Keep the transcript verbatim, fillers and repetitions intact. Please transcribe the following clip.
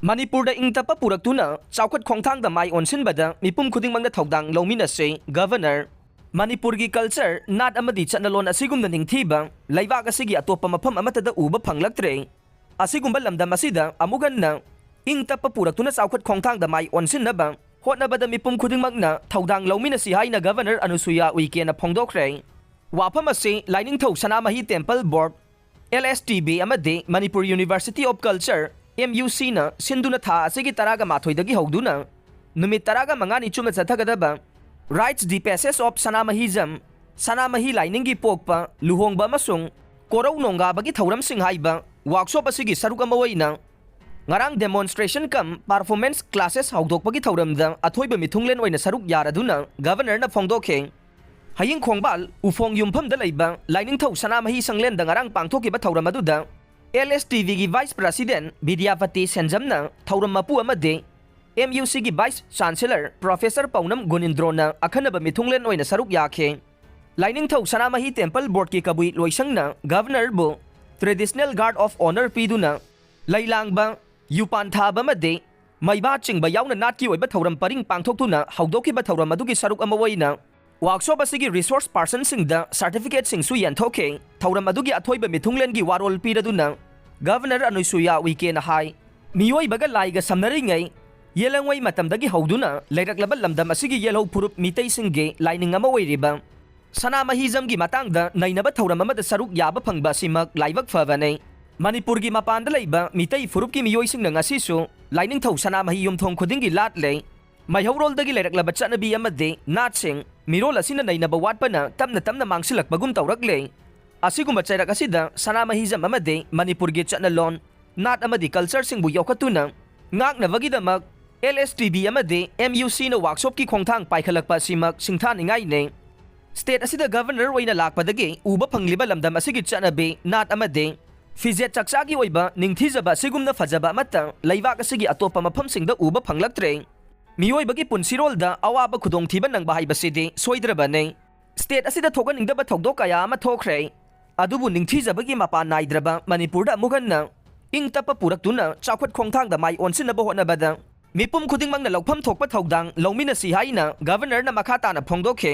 ꯃꯅꯤꯄꯨꯔꯗ ꯏꯪ ꯇꯞꯄ ꯄꯨꯔꯛꯇꯨꯅ ꯆꯥꯎꯈꯠ ꯈꯣꯡꯊꯥꯡꯗ ꯃꯥꯏ ꯑꯣꯟꯁꯤꯟꯕꯗ ꯃꯤꯄꯨꯝ ꯈꯨꯗꯤꯡꯃꯛꯅ ꯊꯧꯗꯥꯡ ꯂꯧꯃꯤꯟꯅꯁꯤ꯫ ꯒꯚꯔꯅꯔ, ꯃꯅꯤꯄꯨꯔꯒꯤ ꯀꯜꯆꯔ, ꯅꯥꯠ ꯑꯃꯗꯤ ꯆꯠꯅꯂꯣꯟ ꯑꯁꯤꯒꯨꯝꯅ ꯅꯤꯡꯊꯤꯕ ꯂꯩꯕꯥꯛ ꯑꯁꯤꯒꯤ ꯑꯇꯣꯞꯄ ꯃꯐꯝ ꯑꯃꯠꯇꯗ ꯎꯕ ꯐꯪꯂꯛꯇ꯭ꯔꯦ꯫ ꯑꯁꯤꯒꯨꯝꯕ ꯂꯝꯗꯝ ꯑꯁꯤꯗ ꯑꯃꯨꯛ ꯍꯟꯅ ꯏꯪ ꯇꯞꯄ ꯄꯨꯔꯛꯇꯨꯅ ꯆꯥꯎꯈꯠ ꯈꯣꯡꯊꯥꯡꯗ ꯃꯥꯏ ꯑꯣꯟꯁꯤꯟꯅꯕ ꯍꯣꯠꯅꯕꯗ ꯃꯤꯄꯨꯝ ꯈꯨꯗꯤꯡꯃꯛꯅ ꯊꯧꯗꯥꯡ ꯂꯧꯃꯤꯟꯅꯁꯤ ꯍꯥꯏꯅ ꯒꯚꯔꯅꯔ ꯑꯅꯨꯁꯨꯌꯥ ꯎꯏꯀꯦꯅ ꯐꯣꯡꯗꯣꯛꯈ꯭ꯔꯦ꯫ ꯋꯥꯐꯝ ꯑꯁꯤ Lainingthou Sanamahi temple board, L S T B ꯑꯃꯗꯤ Manipur University of Culture, M U ꯁꯤꯅ ꯁꯤꯟꯗꯨꯅ ꯊꯥ ꯑꯁꯤꯒꯤ ꯇꯔꯥꯒ ꯃꯥꯊꯣꯏꯗꯒꯤ ꯍꯧꯗꯨꯅ ꯅꯨꯃꯤꯠ ꯇꯔꯥꯒ ꯃꯉꯥꯅꯤ ꯆꯨꯞꯅ ꯆꯠꯊꯒꯗꯕ Rites de Passage of Sanamahism, ꯁꯅꯥꯃꯍꯤ ꯂꯥꯏꯅꯤꯡꯒꯤ ꯄꯣꯛꯄ, ꯂꯨꯍꯣꯡꯕ ꯑꯃꯁꯨꯡ ꯀꯣꯔꯧ ꯅꯣꯡꯒꯥꯕꯒꯤ ꯊꯧꯔꯝꯁꯤꯡ ꯍꯥꯏꯕ ꯋꯥꯔꯛꯁꯣꯞ ꯑꯁꯤꯒꯤ ꯁꯔꯨꯛ ꯑꯃ ꯑꯣꯏꯅ ꯉꯔꯥꯡ demonstration cum performance classes ꯍꯧꯗꯣꯛꯄꯒꯤ ꯊꯧꯔꯝꯗ ꯑꯊꯣꯏꯕ ꯃꯤꯊꯨꯡꯂꯦꯟ ꯑꯣꯏꯅ ꯁꯔꯨꯛ ꯌꯥꯔꯗꯨꯅ ꯒꯚꯔꯅꯔꯅ ꯐꯣꯡꯗꯣꯛꯈꯤ꯫ ꯍꯌꯤꯡ ꯈꯣꯡꯕꯥꯜ ꯎꯐꯣꯡ ꯌꯨꯝꯐꯝꯗ ꯂꯩꯕ ꯂꯥꯏꯅꯤꯡꯊꯧ ꯁꯅꯥꯃꯍꯤ ꯁꯪꯂꯦꯟꯗ ꯉꯔꯥꯡ ꯄꯥꯡꯊꯣꯛꯈꯤꯕ ꯊꯧꯔꯝ ꯑꯗꯨꯗ ꯑꯦꯜ ꯑꯦꯁ ꯇꯤ ꯕꯤꯒꯤ ꯚꯥꯏꯁ ꯄ꯭ꯔꯁꯤꯗꯦꯟ ꯕꯤꯗ꯭ꯌꯥꯄꯇꯤ ꯁꯦꯟꯖꯝꯅ ꯊꯧꯔꯝ ꯃꯄꯨ ꯑꯃꯗꯤ ꯑꯦꯝ ꯌꯨ ꯁꯤꯒꯤ ꯚꯥꯏꯁ ꯆꯥꯟꯁꯦꯂꯔ ꯄ꯭ꯔꯣꯐꯦꯁꯔ ꯄꯥꯎꯅꯝ ꯒꯨꯅꯤꯟꯗ꯭ꯔꯣꯅ ꯑꯈꯟꯅꯕ ꯃꯤꯊꯨꯡꯂꯦꯟ ꯑꯣꯏꯅ ꯁꯔꯨꯛ ꯌꯥꯈꯤ꯫ ꯂꯥꯏꯅꯤꯡꯊꯧ ꯁꯅꯥꯃꯍꯤ ꯇꯦꯝꯄꯜ ꯕꯣꯔꯗꯀꯤ ꯀꯕꯨꯏ ꯂꯣꯏꯁꯪꯅ ꯒꯚꯔꯅꯔꯕꯨ Traditional Guard of Honour ꯄꯤꯗꯨꯅ ꯂꯩ ꯂꯥꯡꯕ, ꯌꯨꯄꯥꯟ ꯊꯥꯕ ꯑꯃꯗꯤ ꯃꯩꯕꯥ ꯆꯤꯡꯕ ꯌꯥꯎꯅ ꯅꯥꯠꯀꯤ ꯑꯣꯏꯕ ꯊꯧꯔꯝ ꯄꯔꯤꯡ ꯄꯥꯡꯊꯣꯛꯇꯨꯅ ꯍꯧꯗꯣꯛꯈꯤꯕ ꯊꯧꯔꯝ ꯑꯗꯨꯒꯤ ꯁꯔꯨꯛ ꯑꯃ ꯑꯣꯏꯅ ꯋꯥꯔꯛꯁꯣꯞ ꯑꯁꯤꯒꯤ ꯔꯤꯁꯣꯔꯁ ꯄꯥꯔꯁꯟꯁꯤꯡꯗ ꯁꯥꯔꯇꯤꯐꯤꯀꯦꯠꯁꯤꯡꯁꯨ ꯌꯦꯟꯊꯣꯛꯈꯤ꯫ ꯊꯧꯔꯝ ꯑꯗꯨꯒꯤ ꯑꯊꯣꯏꯕ ꯃꯤꯊꯨꯡꯂꯦꯟꯒꯤ ꯋꯥꯔꯣꯜ ꯄꯤꯔꯗꯨꯅ ꯒꯚꯔꯅꯔ ꯑꯅꯨꯁꯨꯌꯥ ꯎꯏꯀꯦꯅ ꯍꯥꯏ, ꯃꯤꯑꯣꯏꯕꯒ ꯂꯥꯏꯒ ꯁꯝꯅꯔꯤꯉꯩ ꯌꯦꯜꯂꯪꯉꯩ ꯃꯇꯝꯗꯒꯤ ꯍꯧꯗꯨꯅ ꯂꯩꯔꯛꯂꯕ ꯂꯝꯗꯝ ꯑꯁꯤꯒꯤ ꯌꯦꯜꯍꯧ ꯐꯨꯔꯨꯞ ꯃꯤꯇꯩꯁꯤꯡꯒꯤ ꯂꯥꯏꯅꯤꯡ ꯑꯃ ꯑꯣꯏꯔꯤꯕ ꯁꯅꯥꯃꯍꯤꯖꯝꯒꯤ ꯃꯇꯥꯡꯗ ꯅꯩꯅꯕ ꯊꯧꯔꯝ ꯑꯃꯗ ꯁꯔꯨꯛ ꯌꯥꯕ ꯐꯪꯕ ꯑꯁꯤꯃꯛ ꯂꯥꯏꯕꯛ ꯐꯕꯅꯤ꯫ ꯃꯅꯤꯄꯨꯔꯒꯤ ꯃꯄꯥꯟꯗ ꯂꯩꯕ ꯃꯤꯇꯩ ꯐꯨꯔꯨꯞꯀꯤ ꯃꯤꯑꯣꯏꯁꯤꯡꯅ ꯉꯁꯤꯁꯨ ꯂꯥꯏꯅꯤꯡꯊꯧ ꯁꯅꯥꯃꯍꯤ ꯌꯨꯝꯊꯣꯡ ꯈꯨꯗꯤꯡꯒꯤ ꯂꯥꯠꯂꯦ꯫ ꯃꯩꯍꯧꯔꯣꯜꯗꯒꯤ ꯂꯩꯔꯛꯂꯕ ꯆꯠꯅꯕꯤ ꯑꯃꯗꯤ ꯅꯥꯠꯁꯤꯡ ꯃꯤꯔꯣꯜ ꯑꯁꯤꯅ ꯅꯩꯅꯕ ꯋꯥꯠꯄꯅ ꯇꯞꯅ ꯇꯞꯅ ꯃꯥꯡꯁꯤꯜꯂꯛꯄꯒꯨꯝ ꯇꯧꯔꯛꯂꯦ꯫ ꯑꯁꯤꯒꯨꯝꯕ ꯆꯩꯔꯛ ꯑꯁꯤꯗ ꯁꯅꯥꯃꯍꯤꯖꯝ ꯑꯃꯗꯤ ꯃꯅꯤꯄꯨꯔꯒꯤ ꯆꯠꯅꯂꯣꯟ, ꯅꯥꯠ ꯑꯃꯗꯤ ꯀꯜꯆꯔꯁꯤꯡꯕꯨ ꯌꯣꯛꯈꯠꯇꯨꯅ ꯉꯥꯛꯅꯕꯒꯤꯗꯃꯛ ꯑꯦꯜ ꯑꯦꯁ ꯇꯤ ꯕꯤ ꯑꯃꯗꯤ ꯑꯦꯝ ꯌꯨ ꯁꯤꯅ ꯋꯥꯔꯛꯁꯣꯞꯀꯤ ꯈꯣꯡꯊꯥꯡ ꯄꯥꯏꯈꯠꯂꯛꯄ ꯑꯁꯤꯃꯛ ꯁꯤꯡꯊꯥꯅꯤꯡꯉꯥꯏꯅꯤ꯫ ꯁ꯭ꯇꯦꯠ ꯑꯁꯤꯗ ꯒꯚꯔꯅꯔ ꯑꯣꯏꯅ ꯂꯥꯛꯄꯗꯒꯤ ꯎꯕ ꯐꯪꯂꯤꯕ ꯂꯝꯗꯝ ꯑꯁꯤꯒꯤ ꯆꯠꯅꯕꯤ, ꯅꯥꯠ ꯑꯃꯗꯤ ꯐꯤꯖꯦꯠ ꯆꯛꯆꯥꯒꯤ ꯑꯣꯏꯕ ꯅꯤꯡꯊꯤꯖꯕ ꯑꯁꯤꯒꯨꯝꯅ ꯐꯖꯕ ꯑꯃꯠꯇ ꯂꯩꯕꯥꯛ ꯑꯁꯤꯒꯤ ꯑꯇꯣꯞꯄ ꯃꯐꯝꯁꯤꯡꯗ ꯎꯕ ꯐꯪꯂꯛꯇ꯭ꯔꯦ꯫ ꯃꯤꯑꯣꯏꯕꯒꯤ ꯄꯨꯟꯁꯤꯔꯣꯜꯗ ꯑꯋꯥꯕ ꯈꯨꯗꯣꯡꯊꯤꯕ ꯅꯪꯕ ꯍꯥꯏꯕꯁꯤꯗꯤ ꯁꯣꯏꯗ꯭ꯔꯕꯅꯤ꯫ ꯁ꯭ꯇꯦꯠ ꯑꯁꯤꯗ ꯊꯣꯛꯍꯟꯅꯤꯡꯗꯕ ꯊꯧꯗꯣꯛ ꯀꯌꯥ ꯑꯃ ꯊꯣꯛꯈ꯭ꯔꯦ꯫ ꯑꯗꯨꯕꯨ ꯅꯤꯡꯊꯤꯖꯕꯒꯤ ꯃꯄꯥꯟ ꯅꯥꯏꯗ꯭ꯔꯕ ꯃꯅꯤꯄꯨꯔꯗ ꯑꯃꯨꯛ ꯍꯟꯅ ꯏꯪ ꯇꯞꯄ ꯄꯨꯔꯛꯇꯨꯅ ꯆꯥꯎꯈꯠ ꯈꯣꯡꯊꯥꯡꯗ ꯃꯥꯏ ꯑꯣꯟꯁꯤꯟꯅꯕ ꯍꯣꯠꯅꯕꯗ ꯃꯤꯄꯨꯝ ꯈꯨꯗꯤꯡꯃꯛꯅ ꯂꯧꯐꯝ ꯊꯣꯛꯄ ꯊꯧꯗꯥꯡ ꯂꯧꯃꯤꯟꯅꯁꯤ ꯍꯥꯏꯅ ꯒꯚꯔꯅꯔꯅ ꯃꯈꯥ ꯇꯥꯅ ꯐꯣꯡꯗꯣꯛꯈꯤ꯫